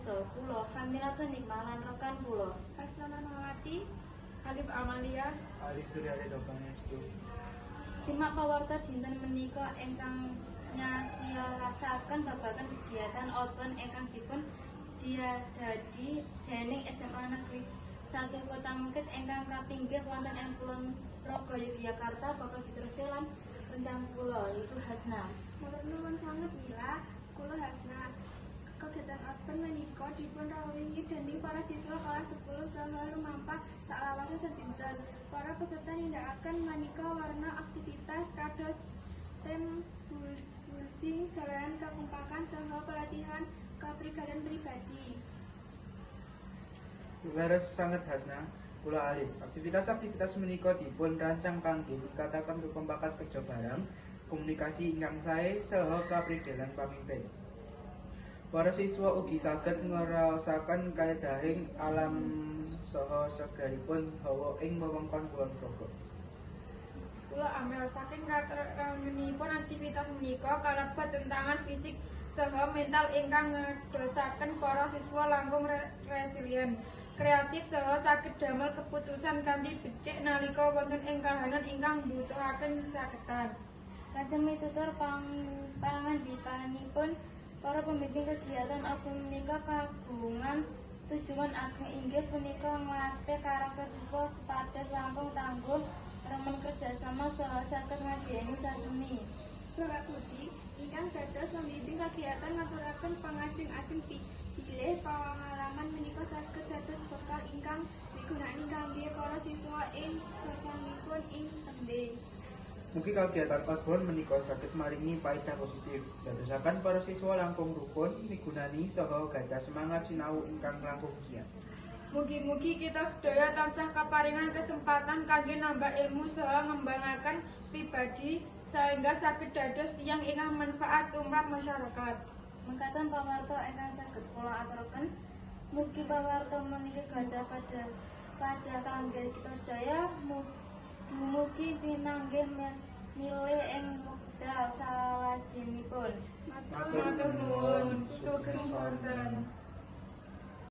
Mahasiswa. Kula Hamilatun Nikmah lan rekan kula Hasna Mawati, Alif Amalia, Alif Surya Ridho Pangestu. Simak pawarta dinten menika ingkang nyasiyosaken babagan kegiatan outbound ingkang dipun diadadi dening SMA Negeri 1 Kota Mungkid ingkang kapinggih wonten ing Kulon Progo, Yogyakarta, bakal diteruske lan rencang kula, yaiku Hasna. Matur nuwun sanget, Mila. Kula Hasna. Kegiatan outbound menika dipun rawuhi dening para siswa kelas 10 saha lumampah saklawase sedinten. Para peserta nindakaken maneka warna aktivitas kados team building, dolanan kekompakan, saha pelatihan kepribadian pribadi. Leres sanget, Hasna. Kula Alif. Aktivitas-aktivitas menika dipun rancang kangge ningkataken kekompakan kerja bareng, komunikasi ingkang sae saha kaprigelan pamimpin. Para siswa ugi saged ngraosaken kaedahing alam saha segeripun hawa ing wewengkon Kulon Progo. Kula Amel, saking kateranganipun aktivitas menika kalebet tentangan fisik saha mental ingkang ngedosaken para siswa langkung resilient, kreatif saha saged damel keputusan kanthi becik nalika wonten ing kahanan ingkang mbutuhaken caketan. Lajeng mitutur pangandikanipun para pembimbing, kegiatan outbound menika kagungan tujuan ageng, inggih punika nglatih karakter siswa supados langkung tangguh, remen kerjasama saha saged ngajeni sasemi. Bapak Budi ingkang dados pembimbing kegiatan ngaturaken pangajeng-ajeng bilih pengalaman menika saged dados bekal ingkang migunani kangge para siswa ing gesangipun ing tembe. Mugi kagiatan outbound menika saged maringi paedah positif, dadosaken para siswa langkung rukun, migunani saha gadah semangat sinau ingkang langkung giat. Mugi-mugi kita sedaya tansah kaparingan kesempatan kangge nambah ilmu saha ngembangaken pribadi sehingga saged dados tiyang ingkang manfaat tumrap masyarakat. Mekaten pawarta ingkang saged kula aturaken. Mugi pawarta menika gadah pada kangge kita sedaya. Dumugi pinanggih milih ing wekdal salajengipun. Matur Matur nuwun. Sugeng sonten.